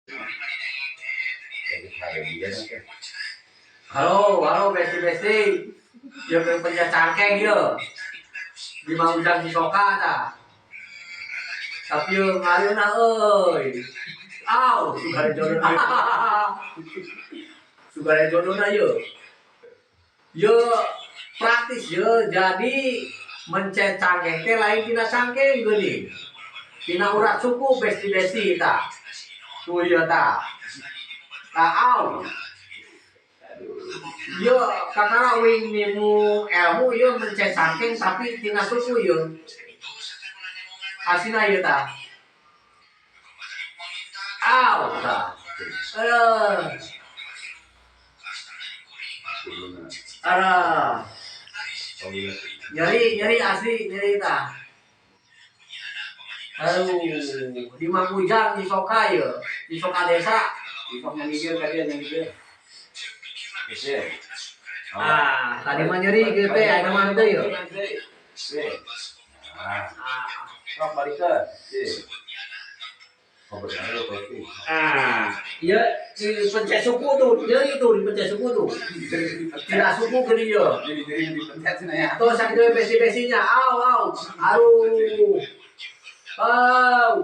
Jadi hari dia teh. Halo, halo, besti besti. Ya pencet cangkeng ya. Di Mang Ujang Cisoka tah. Tapi yo ngareunah euy. Aw, sugan jodoh. Sugan jodohna ye. Ye praktis ye, jadi mencet cangkeng teh lain tina cangkeng geuning. Tina urat suku, besti-besti, tah. Tuh ieu tah. Tah, aw. Yo, kakara wing nimu ilmu yo mencet cangkeng tapi tina suku yo. Asina ieu tah. Aw, tah. Aduh, aduh. Nyeri, nyeri asli, nyeri tah. Aduh, di Mang Ujang Cisoka ya, Cisoka desa. Sok nyangigir ka dia, nyangigir. Geus. Ah, tadi mah nyeri gitu teh, aya mah teu ya. Ah, Ah, sok balikeun. Sih. Oh, bener lu kopi. Ah, iya di pencet suku tuh, nyeri tuh di pencet suku tuh. Tidak suku gini ya. Jadi jadi dipencet cenah ya. Tuh sakit besi-besinya, au au, aduh, au.